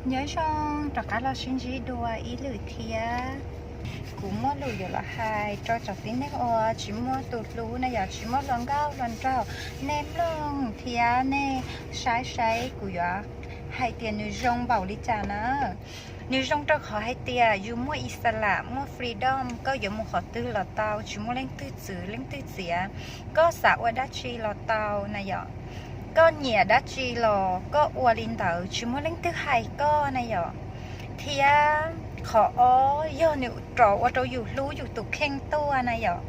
Nyob zoo, rov qab los sib ntsib dua ib lwm thiab. Kuv muaj lus yuav los hais rau cov tib neeg uas tsis muaj tus hlub na yom, tsis muaj hluas nkauj hluas nraug. Nej mloog thiab nej saib saib kuv yuav hais tias nws zoo npaum li cas na. Nws zoo rau qhov hais tias yus muaj ixalas, muaj freedom, koj yuav mus qhov twg los tau, tsis muaj leej twg txwv leej twg txiav. Koj xav ua dab tsi los tau na yom. Koj nyiam dab tsi los koj ua li ntawd, tsis muaj leej twg hais koj na yom. Thiab qhov ob yog nws rov ua rau yus hlub yus tus kheej tuaj na yom.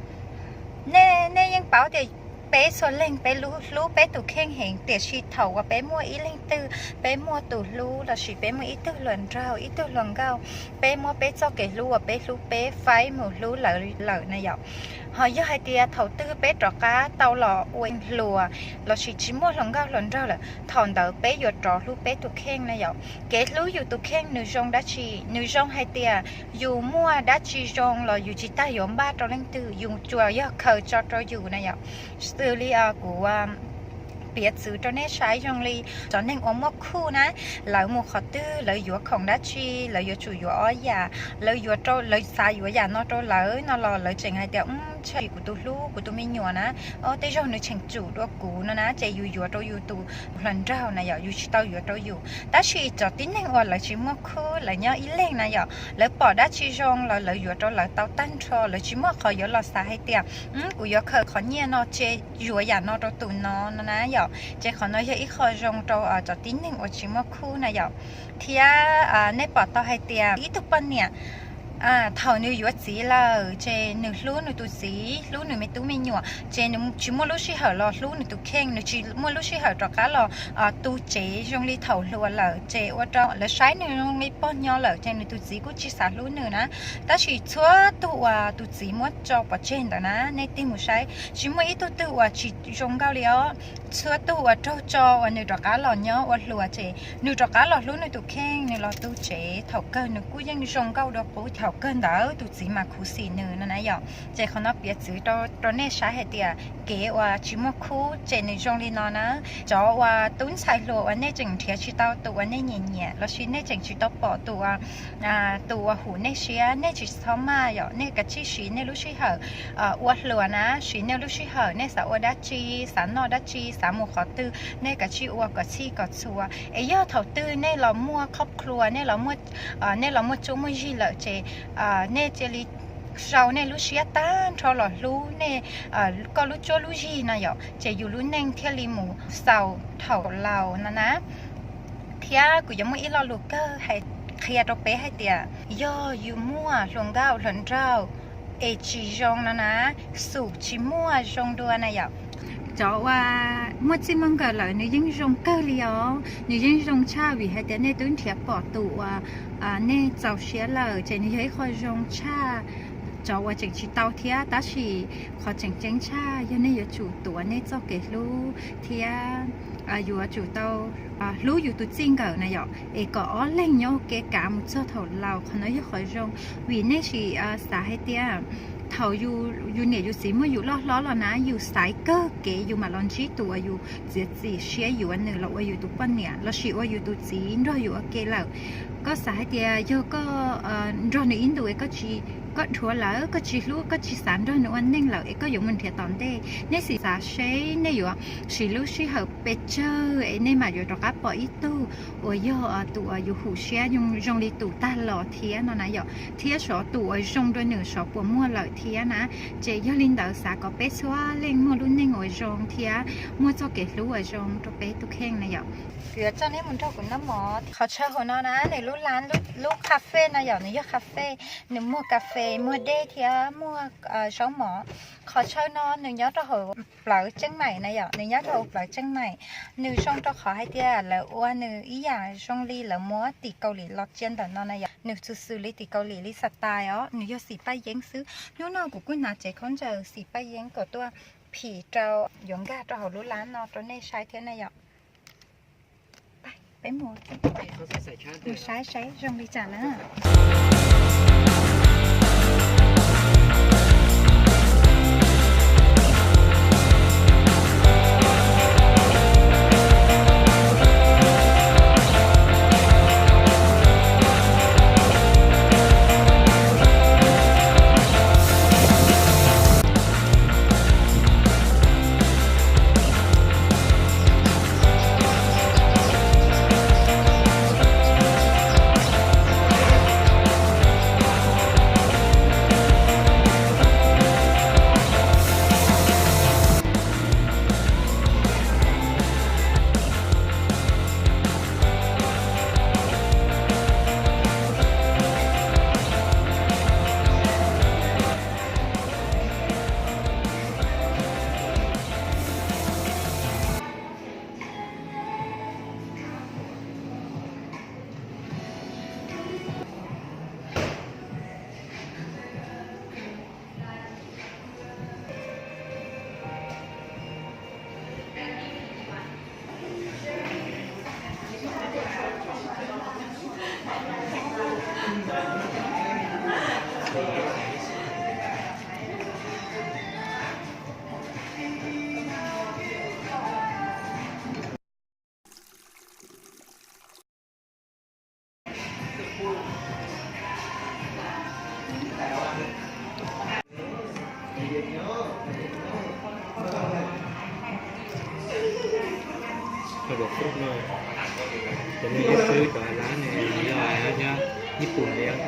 Nej, nej yeej paub tias peb txhua leej peb hlub peb tus kheej heev, tiam sis thaum uas peb muaj ib leej twg, peb muaj tus hlub lossis peb muaj ib tug hluas nraug ib tug hluas nkauj, peb muab peb txoj kev hlub uas peb hlub peb faib mus hlub lawv lawm na yom. Ho yog hais tias thaum twg peb rov qab tau los ua hluas lossis tsis muaj hluas nkauj hluas nraug lawm, thaum ntawd peb yuav rov hlub peb tus kheej na yom. Kev hlub yus tus kheej nws zoo dab tsi? Nws zoo hais tias yus muaj dab tsi zoo los yus tsis tas yuav npaj rau leej twg, yus tsuas yog khaws tso rau yus na yom. Xws li kuv piav txwv rau nej saib zoo li cov neeg uas muaj khuj na, lawv mus qhov twg lawv yuav khoom dab tsi, lawv yuav tsum yuav ob yam, lawv yuav rau, lawv xav yuav yam no rau lawv no los lawv tseem hais tias, ntshe kuv tus hlub, kuv tus me nyuam na, o tej zaug nws tseem tsum dua kuv no na, ces yus yuav rau yus tus hluas nraug na yom, yus tsis tau yuav rau yus. Tab sis cov tib neeg uas lawv tsis muaj khuj, lawv nyob ib leeg na yom, lawv pom dab tsi zoo los lawv yuav rau lawv tau tag nrho, lawv tsis muaj qhov yuav los xav hais tias, kuv yuav khaws qhov nyiaj no ces yuav yam no rau tus no no na yom. Ces qhov no yog ib qho zoo rau cov tib neeg uas tsis muaj khuj na yom. Thiab nej pom tau hais tias ib tug poj niam thaum nws yuav txiv lawm ces nws hlub nws tus txiv, hlub nws me tub me nyuam, ces nws tsis muaj lub sij hawm los hlub nws tus kheej, nws tsis muaj lub sij hawm rov qab los tu tsev zoo li thaum hluas lawm, ces ua rau lawv saib nws zoo li pog nyo lawm ces nws tus txiv kuj tsis xav hlub nws na. Tab sis txhua tug uas tus txiv muab tso pov tseg ntawd na, nej tig mus saib tsis muaj ib tug twg uas tsis zoo nkauj li os. Txhua tug uas raug tso uas nws rov qab los nyob ua hluas ces nws rov qab los hlub nws tus kheej, nws los tu tsev, thaum kawg nws kuj yeej zoo nkauj dua qub, thaum kawg ntawd tus txiv mas khuv xim nws no na yom. Ces qhov no piav txwv rau nej saib hais tias kev uas tsis muaj khub ces nws zoo li no na. Cov uas tub ntxhais hluas uas nej tseem nrhiav tsis tau tus uas nej nyiam nyiam lossis nej tseem tsis tau pom tus tus uas hum nej siab, nej tsis txhob maj yom, nej kav tsij siv nej lub sij hawm ua hluas na, siv nej lub sij hawm, nej xav ua dab tsi, xav noj dab tsi, xav mus qhov twg, nej kav tsij ua kom txhij kom txhua. Es yog thaum twg nej los muaj khob khluas, nej los muaj, nej los muaj tsuj muaj zig lawm ces nej cia li sau nej lub siab tag nrho los hlub nej, koj lub tsuj lub zig no yom, ces yus lub neej thiaj li mus xaus thaum laus no na. Thiab kuv yuav muaj ib lo lus kawg hais qhia rau peb hais tias yog yus muaj hluas nkauj hluas nraug es tsis zoo no na, xum tsis muaj zoo dua na yom. Cov uas muaj txij muaj nkawm lawm nws yeej zoo kawg li os, nws yeej zoo tshaj vim hais tias nej twb nrhiav pom tus uas nej txaus siab lawm ces nws yog ib qho zoo tshaj. Cov uas tseem tsis tau thiab, tab sis qhov tseem ceeb tshaj yog nej yuav tsum tuav nej txoj kev hlub thiab yuav tsum tau hlub yus tus txij nkawm na yom, es kom ob leeg nyob ua ke kav mus txog thaum laus. Qhov no yog qhov zoo, vim nej sim xav hais tias thaum yus niam yus txiv muab yus loj hlob los na, yus xaiv kawg kev yus mam los ntsib tus uas yus txiav txim siab yuav nws los ua yus tus poj niam lossis ua yus tus txiv nrog yus ua ke lawm. Koj xav hais tias yog koj nrog nws ib ntus es koj tsis, koj dhuav lawm, koj tsis hlub, koj tsis xav nrog nws ua neej lawm es koj yuav mus nrhiav tom ntej. Nej sim xav seb nej yuav siv lub sij hawm pes tsawg es nej mam yuav rov qab pom ib tug uas yog tus uas yus hum siab zoo li tus tag los thiab no na yom, thiab xyov tus uas zoo dua nws xyov puas muaj lawm thiab na. Ces yog li ntawd xav kom peb txhua leej muaj lub neej uas zoo thiab muaj txoj kev hlub uas zoo rau peb tus kheej na yom. Kuv yuav coj nej mus nrog kuv noj mov. Qhov chaw hauv no na, nws lub lab, lub cafe no yom, nws yog cafe, nws muag cà phê, muag dej thiab muag zaub mov. Qhov chaw no nws nyob rau hauv plawv Tseeb Maim na yom, nws nyob rau hauv plawv Tseeb Maim. Nws zoo rau qhov hais tias lawv ua nws ib yam zoo li lawv muab tim Kaus Lim los cia ntawm no na yom. Nws xws xws li tim Kaus Lim li xav tais os, nws yog xim paj yeeb xwb. Hnub no kuv kuj hnav tsev khaub ncaws xim paj yeeb kom tuaj phim rau yuav nkag rau hauv lub lab no rau nej saib thiab na yom. Peb mus saib saib zoo li cas na. Koj los xub no, cov neeg nyob xwb cov lab ne, yog nyob Nyij Pooj thiab.